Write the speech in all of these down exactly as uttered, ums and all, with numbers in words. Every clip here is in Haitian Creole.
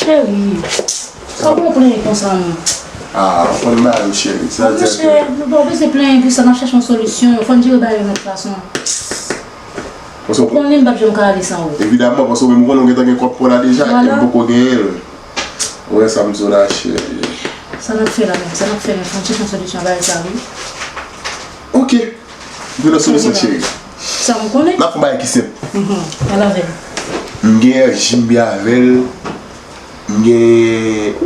Cheri, sa w konprann konsa non. Ah, w konn bagay yo, cheri. Sa di ke nou pa bezwen plenyen pou sa, n ap chèche yon solisyon, fò n jere bagay yo yon lòt fason. Ou konnen m p ap janm ka ale san ou. Evidaman, paske ou menm ou konnen ou gentan gen kòb pa w la deja, e m poko genyen l. Ou wè sa m di w la, cheri. Sa n ap fè la menm, sa n ap fè menm, fò n chèche yon solisyon a bagay sa wi. Ok. M vin nan solisyon, cheri. Sa m konnen. N ap fè yon bagay ki senp. Mhm. Al avè m. M gen Erji, m byen avè l. M gen,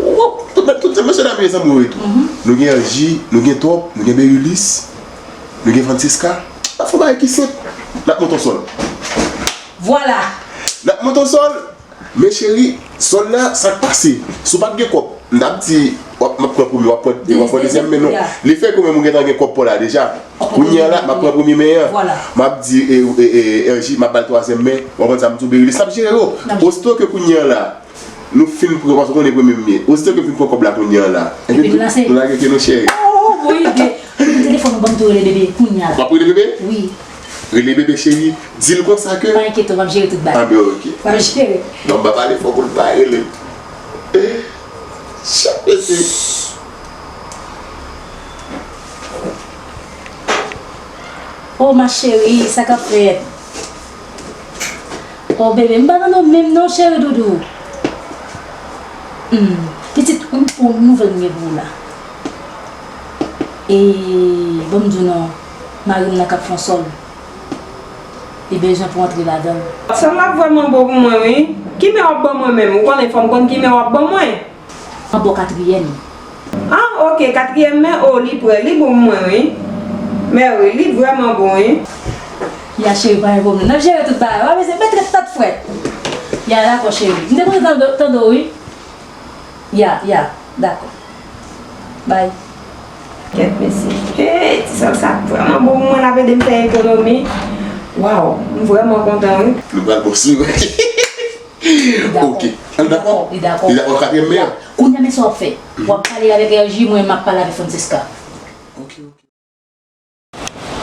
tout, tout mesye dam yo zanmi w etou. Mhm. Nou gen Erji, nou gen Twòp, nou gen Berilis, nou gen Francesca. N ap fè yon bagay ki senp. N ap monte yon sòl. Vwala. N ap monte yon sòl. Men cheri, sòl la, sa k pase? Si w pa t gen kòb, m t ap di, w ap, m ap pran premye, w ap pran, w ap pran dezyèm men non. Lefètke ou menm ou gentan gen kòb pa w la deja. Kounye a la, m ap pran premye men an. M ap di, e, e, e, Erji, m ap ba l twazyèm men. W ap konn sa m di w, Berilis, l ap jere yo. Osito ke kounye a la, nou fin pran, paske w konnen premye m ye. Osito ke m fin pran kòb la kounye a la. Epi nou lage ke nou cheri. Oh, bon ide. Epi telefòn ou ban m tou rele bebe kounye a la. W ap rele bebe? Wi. Rele bebe cheri, di l konsa ke. Pa enkyete w, m ap jere tout bagay. Ah, ben, ok. M ap jere. Non, m pa pale fò pou l pa rele. Eh, chat mesye. Oh, ma chérie, sa k ap fèt? Oh, bebe, m pa tande w menm non, cheri doudou. Hmm, pitit, yon bon nouvèl m gen pou ou la. E, ban m di w non, mari m nan k ap fè yon sòl. Li bezwen pou antre ladan l. Sòl la vrèman bon pou mwen, wi. Ki men w ap ban mwen menm? Ou konnen fò m konn ki men w ap ban mwen. M ap ba w katriyèm. Ah, ok, katriyèm men, oh, li prè, li bon pou mwen, wi. Men wi, li vrèman bon, wi. Ya, cheri, pa gen pwoblèm. N ap jere tout bagay. W ap ese mete tèt frèt. Ya, dakò, cheri. M te kontan tande, tande w, wi. Ya, ya, dakò. Bye. Kèt, mesye. Hey, ti sòl sa vrèman bon pou mwen, l ap ede m fè ekonomi. Waw, m vrèman kontan, wi. Nou pral bon sou. Li dakò. Ok. Li dakò? Li dakò. Li dakò katriyèm men an? Kounye a, men sa w ap fè. W ap pale avèk Erji, mwen, m ap pale avèk Francesca. Ok, ok.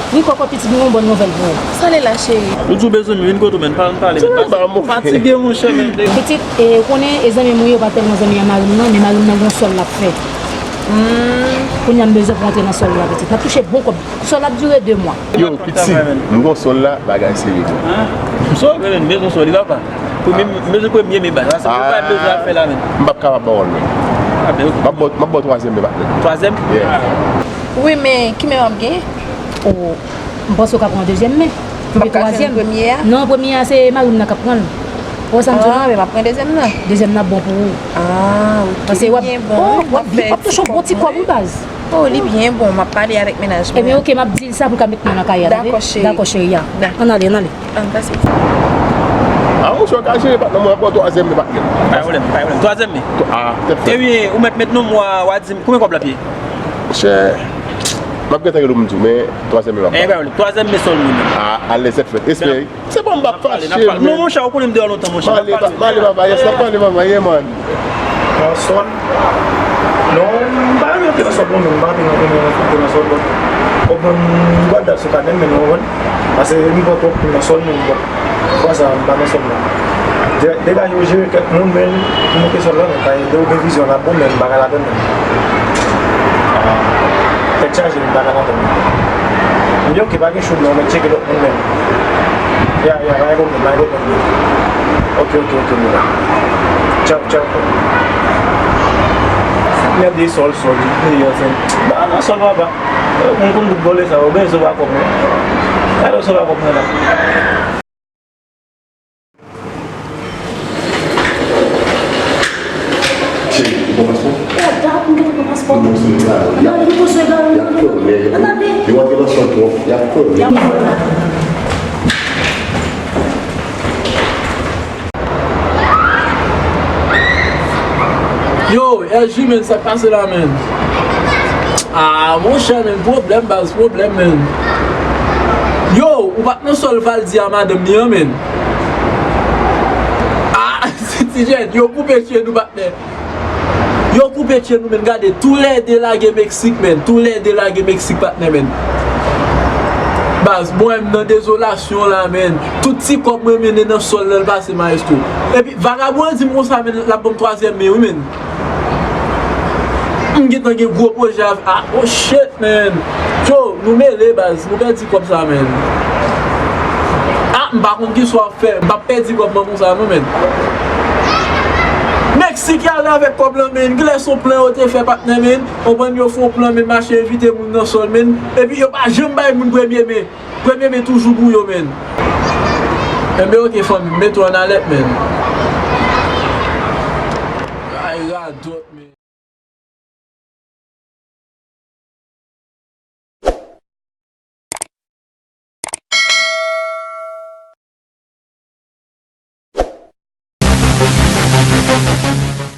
Wi, kòkò pitit, nou gen yon bòn nouvèl pou ou. Sa l ye la, cheri? Ou di w bezwen m, vin kote w, men, pa, pale, men. Fatige, monchè, men. Pitit, e, ou konnen, e zanmi m ou ye, ou pa tèlman zanmi a mari m nan, men mari m nan gen yon sòl l ap fè. Hmm. Kounye a, m bezwen pou antre nan sòl la, pitit. N ap touche bon kòb. Sòl la ap dire de mwa. Yo, pitit, nou gen yon sòl la, bagay serye. M sòl, men, m bezwen sòl, li papa. Premye, m bezwen premye men baz. Se pou pa bezwen ap fè la menm. M p ap kapab ba w l menm. Ah, ben, ok. M ap ba w, m ap ba w twazyèm men, patnè. Twazyèm? Yeah. Wi, men ki men w ap gen? Oh, m panse w ka pran dezyèm men. M ap ka jwenn premye a? Non, premye a se mari m nan k ap pran l. Ou wè sa m di w la? Ah, men m ap pran dezyèm nan. Dezyèm nan bon pou ou. Ah, ok. Paske w ap, oh, w ap, w ap touche yon bon ti kòb, wi, baz. Oh, li byen bon, m ap pale avèk mennaj mwen. Ebyen, ok, m ap di l sa pou l ka met mwen nan kay a, tande? Dakò, cheri. Dakò, cheri, ya. Ann ale, ann ale. Ann pase. Ah, monchè, w ka jere patnè, mwen pran twazyèm men, patnè. Pa gen pwoblèm, pa gen pwoblèm. Twazyèm men. Ah, tèt fè. Ebyen, ou mèt met non mwa, w a di m konbyen kòb l ap ye? Monchè, m ap gentan rele w m di w, men twazyèm men m ap pran. Ebyen, pa gen pwoblèm. Twazyèm men sòl mwen menm. Ah, alèz, tèt fè. Espere. Se bon, m p ap fache, men. Non, monchè, ou konnen m deyò lontan, monchè. M ale, m ale, papa, yes, m ale, mama, yeah, man. Nan sòl? Non, m pa renmen antre nan sòl, non, men m pa renmen antre nan sòl, bon. Ou konprann, m gad dat sou kanè m, men nou konprann. Paske m pran twòp nan sòl, men bon. Fwa sa, m pa nan sòl, non. De, degaje w jere kèk moun, men pou monte sòl la, non, paske de ou gen vizyon la, bon, men m pa ka ladann, non. Tèt chaje, m pa ka ladann, non. M di, ok, pa gen cho, non, men tcheke lòt moun, men. Ya, ya, pa gen pwoblèm, pa gen pwoblèm. Ok, ok, ok, bro. Tchaw, tchaw. Mèt de sòl, sòl, deyò, se. Ba, nan sòl, papa. Moun konn tout vòlè sa yo, ben, se pa kòb, non. Alò, se pa kòb, non, la. Cheri, ou pran paspò? Oh, dat, m gentan pran paspò. Nou pran sou la. Nan, nou pran sou la. Y ap fè w, men, yo antre nan sòl twòp, y ap fè w. Y ap fè w. Yo, Erji, men, sa k pase la, men? Ah, monchè, men, pwoblèm, baz, pwoblèm, men. Yo, ou pa t nan sòl Valdi a madanm li an, men. Ah, se ti jèn, yo koupe je nou, patnè. Yo koupe je nou, men, gade, toulède lage Meksik, men. Toulède lage Meksik, patnè, men. Baz, mwen menm nan dezolasyon la, menn. Tout ti kòb mwen mennen nan sòl nan l pase, maestro. Epi, vagabon an di m konsa, menn, l ap ban m twazyèm men, wi, menn. M gentan gen gwo pwojè a, ah, oh shit, menn. Yo, nou mele, baz, nou pèdi kòb sa, menn. Ah, m pa konn ki swa w ap fè, m p ap pèdi kòb mwen konsa, non, menn. Meksik y ale avèk kòb lan, menn. Genlè se yon plan yo te fè, patnè, menn. Konprann, yo fè yon plan, menn, mache envite moun nan sòl, menn. Epi yo pa janm bay moun premye men. Premye men toujou pou yo, menn. Enben, oke, fanmi, mete w an alèt, menn. Ay, radòt, menn.